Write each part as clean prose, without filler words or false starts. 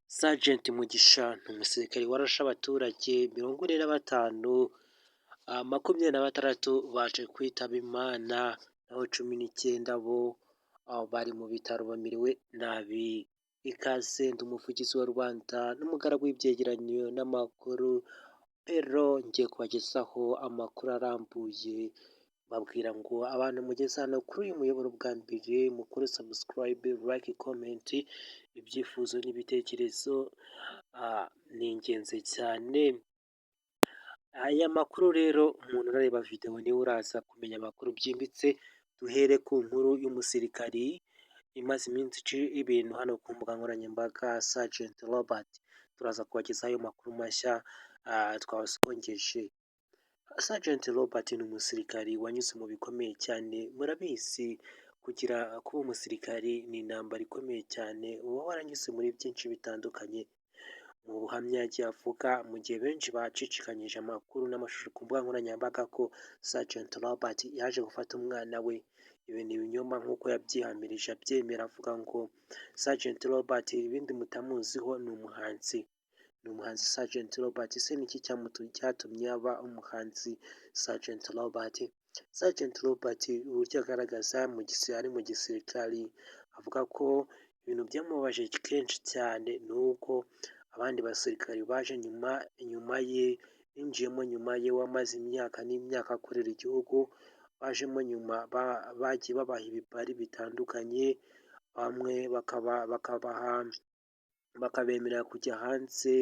Sergeant Mugisha ni umusirikare warashe abaturage 45, 26 baje kwitaba Imana, naho 19 bo bari mu bitaro bamerewe nabi. Ikaze, ndi umuvugizi wa rubanda n'umugaragu w'ibyegeranyo n'amakuru, rero ngiye kubagezaho amakuru arambuye, babwira ngo abantu mugeze hano kuri uyu muyoboro bwa mbere mukore subscribe, like, comment, ibyifuzo n'ibitekerezo ni ingenzi cyane. Aya makuru rero, umuntu urareba videwo niwe uraza kumenya amakuru byimbitse. Duhere ku nkuru y'umusirikari imaze iminsi ica ibintu hano ku mbuga nkoranyambaga, Sergeant Robert. Turaza kubagezaho ayo makuru mashya twabasongeje. Sergeant Robert ni umusirikari wanyuze mu bikomeye cyane. Murabizi, kugira kuba umusirikari ni intambara ikomeye cyane, uba waranyuze muri byinshi bitandukanye. Mu buhamya yagiye avuga, mu gihe benshi bacicikanyije amakuru n'amashusho ku mbuga nkoranyambaga ko Sergeant Robert yaje gufata umwana we, ibi ni ibinyoma nk'uko yabyihamirije abyemera, avuga ngo Sergeant Robert, ibindi mutamuziho, ni umuhanzi, ni umuhanzi Sergeant Robert. Ese ni iki cyatumye aba umuhanzi Sergeant Robert? Sergeant Robert, uburyo agaragaza mu ari mu gisirikari, avuga ko ibintu byamubabaje kenshi cyane ni uko abandi basirikari baje nyuma, nyuma ye, binjiyemo nyuma ye, wamaze imyaka n'imyaka akorera igihugu, bajemo nyuma bagiye babaha ibibari bitandukanye, bamwe bakabaha, bakabemerera kujya hanze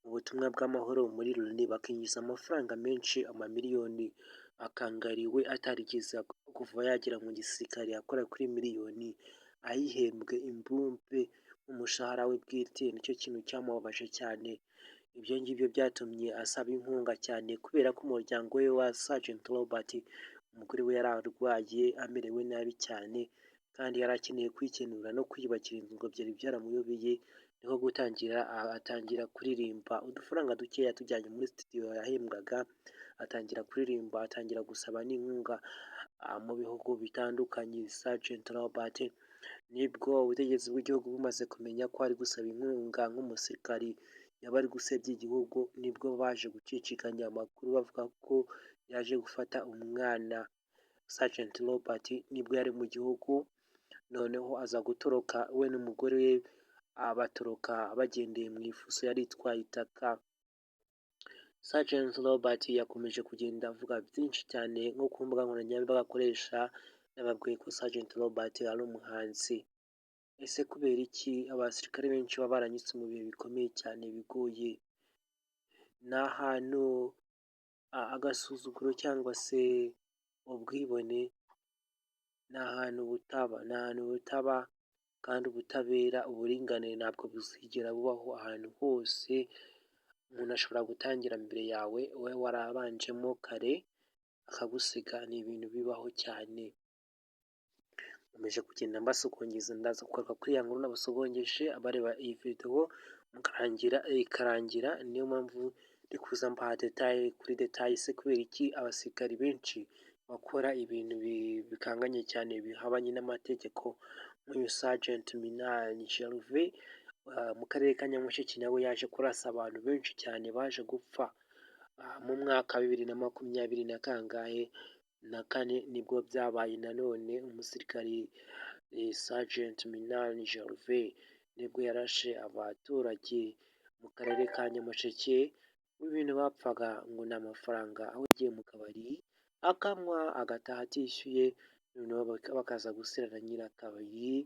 mu butumwa bw'amahoro muri Loni, bakinjiza amafaranga menshi, amamiliyoni akangariwe atarigeze kuva yagera mu gisirikare akora kuri miliyoni, ayihembwe imbumbe umushahara we bwite. Nicyo kintu cyamubabaje cyane. Ibyo ngibyo byatumye asaba inkunga cyane, kubera ko umuryango we wa Sergeant Robert, umugore we yari arwaye amerewe nabi cyane, kandi yari akeneye kwikenura no kwiyubakira inzu, ngo byari byaramuyobeye. Niho gutangira atangira kuririmba, udufaranga dukeya tujyanye muri studio yahembwaga, atangira kuririmba, atangira gusaba n'inkunga mu bihugu bitandukanye. Sergeant Robert, nibwo ubutegetsi bw'igihugu bumaze kumenya ko ari gusaba inkunga nk'umusirikari yaba ari gusebya igihugu, nibwo baje gucicikanya amakuru bavuga ko yaje gufata umwana. Sergeant Robert nibwo yari mu gihugu, noneho aza gutoroka, we n'umugore we batoroka bagendeye mu ifuso yari itwaye itaka. Sergeant Robert yakomeje kugenda avuga byinshi cyane nko ku mbuga nkoranyambaga akoresha. Nababwiye ko Sergeant Robert ari umuhanzi. Ese kubera iki abasirikare benshi baba baranyuze mu bihe bikomeye cyane bigoye? Ni ahantu agasuzuguro cyangwa se ubwibone, ni ahantu butaba, ni ahantu butaba, kandi ubutabera, uburinganire ntabwo buzigera bubaho ahantu hose. Umuntu ashobora gutangira mbere yawe, wowe warabanjemo kare akagusiga, ni ibintu bibaho cyane. Nkomeje kugenda mbasogongeza, ndaza kugaruka kuri ya nkuru nabasogongeje, abareba iyi video mukarangira ikarangira. Niyo mpamvu ndi kuza mbaha détail kuri détail. Ese kubera iki abasirikari benshi bakora ibintu bikanganye cyane, bihabanye n'amategeko? Nk'uyu Sergeant Minani Gervais mu karere ka Nyamasheke, nawe yaje kurasa abantu benshi cyane baje gupfa mu mwaka wa 2020 na kangahe na kane, nibwo byabaye. Nanone umusirikari Sergeant Minani Gervais nibwo yarashe abaturage mu karere ka Nyamasheke. Ibintu bapfaga ngo ni amafaranga, aho yagiye mu kabari akanywa agataha atishyuye, noneho bakaza gusira na nyir'akabari.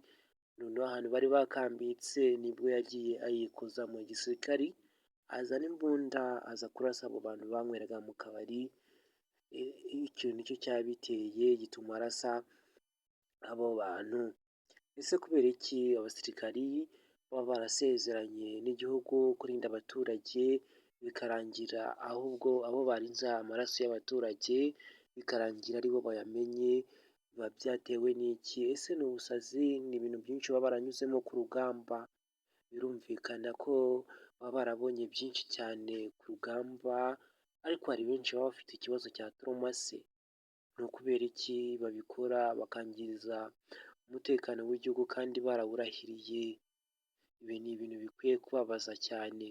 Noneho ahantu bari bakambitse, nibwo yagiye ayikoza mu gisirikari, azana imbunda, aza kurasa abo bantu banyweraga mu kabari. Icyo nicyo cyabiteye, gituma arasa abo bantu. Ese kubera iki abasirikari baba barasezeranye n'igihugu kurinda abaturage, bikarangira ahubwo abo barinze amaraso y'abaturage bikarangira aribo bayamenye? Biba byatewe n'iki? Ese ni ubusazi? Ni ibintu byinshi baba baranyuzemo ku rugamba. Birumvikana ko baba barabonye byinshi cyane ku rugamba, ariko hari benshi baba bafite ikibazo cya trauma. Se ni ukubera iki babikora, bakangiza umutekano w'igihugu kandi barawurahiriye? Ibi ni ibintu bikwiye kubabaza cyane.